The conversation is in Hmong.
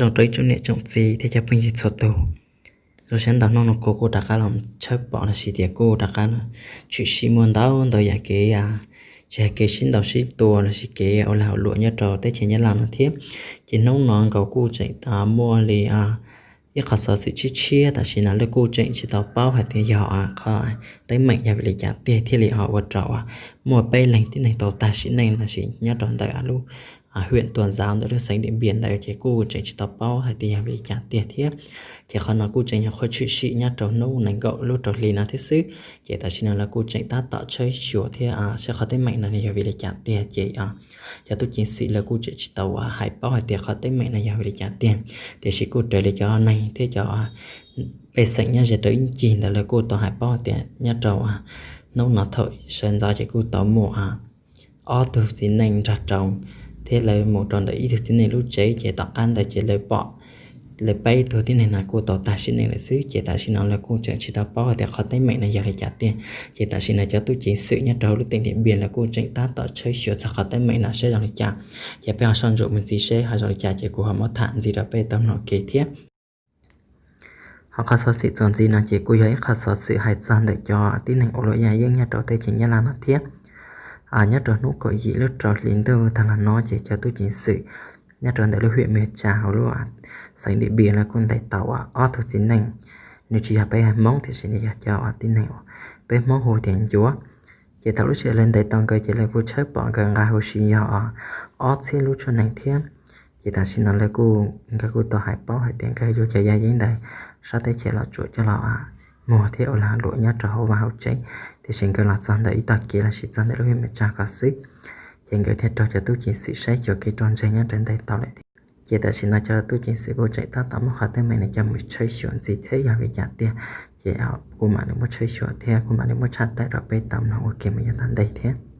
Zoo rau ib tsoom niam tsoom txiv thiab cov phooj ywg txhua tus. Zoo siab ntau, hnub no kuv kuj rov qab los tshawb pom los sis tias kuj rov qab tshwm sim muaj ntau ntau yam kev, tsis hais kev sib ntaus sib tua los sis kev ua lag ua luam nyob rau teb chaws Nyab Laj no thiab. Ces hnub no nkaus kuj tseem muaj li ib qho xov xwm tshiab tshiab, tam sim no lawv kuj tseem tsis tau paub hais tias yog qhov teeb meem yog vim li cas tiag thiaj li ho ua rau muaj peb leeg tib neeg tau tag sim neej los sis nyob rau ntawm lub hwm Tuam Zauv ntawm lub xeev Diam Npias ntawd ces kuj tseem tsis tau paub hais tias yog vim li cas tiag thiab. Ces qhov no kuj tseem yog qhov tshwm sim nyob rau hnub nees nkaum lub rau hli no thiab xwb. Ces tam sim no lawv kuj tseem tab tom tshawb xyuas thiab saib qhov teeb meem no yog vim li cas tiag. Ces cov tub ceev xwm lawv kuj tseem tsis tau hais paub hais tias qhov teeb meem no yog vim li cas tiag. Tiam sis kuj raws li cov neeg thiab cov pej xeem nyob ze rau ib ncig ntawd lawv kuj tau hais paub hais tias nyob rau hnub no thaum sawv ntxov ces kuj tau muaj ob tug txiv neej nrog rau thiab lawv mus rau ntawm ib tug txiv neej lub tsev, ces tom qab ntawd ces lawv pom lawv peb tug tib neeg no kuj tau tag sim neej lawm xwb. Ces tam sim no lawv kuj tseem tsis tau paub hais tias qhov teeb meem no yog li cas tiag. Ces tam sim no cov tub ceev xwm nyob rau hauv lub teem Diam Npias lawv kuj tseem tab tom tshawb xyuas txog qhov teeb meem no saib zoo li cas. Ces peb ho soj ntsuam mus ntxiv seb ho zoo li cas ces kuv ho muab tham ntxiv rau peb tau mloog ua ke thiab. Ho qhov xov xwm txuas ntxiv no ces kuj yog ib qho xov xwm hais txog ntawm cov tib neeg ua luam yaj yeeb nyob rau teb chaws Nyab Laj no thiab. Nyob rau hnub kaum yim lub rau hli ntuj tag los no ces cov tub ceev xwm nyob rau ntawm lub hwm Mws Tsa hauv lub xeev Diam Npias lawv kuj ntes tau ob tug txiv neej, nws tsis yog peb Hmoob tiam sis nws yog cov tib neeg peb Hmoob hu tias Ncuav. Ces thaum lub sij hawm lawv ntes tau nkawd ces lawv kuj tshawb pom nkawd nqa huv si yog ob txhiab lub tshuaj nees thiab. Ces tam sim no lawv kuj, nkawd kuj tau hais paub hais tias nkawd yuav cov yaj yeeb ntawd sab teb chaws Los Tsuas coj los muag thiab ua lag luam nyob rau hauv vaj hauv tsev, tiam sis nkawd los txog ntawm ib tog kev los sis txog ntawm lub hwm Mws Tsa ko xwb. Ces nkawd thiaj raug cov tub ceev xwm saib xyuas kev raug ntseeg nyob rau ntes tau lawm thiab. Ces tam sim no cov tub ceev xwm kuj tseem tab tom muab qhov teeb meem no coj mus tshawb xyuas ntxiv thiab yog li cas tiag. Ces kuv mam li muab tshawb xyuas thiab kuv mam li muab tshaj tawm rau peb tau mloog ua ke mus yav tom ntej thiab.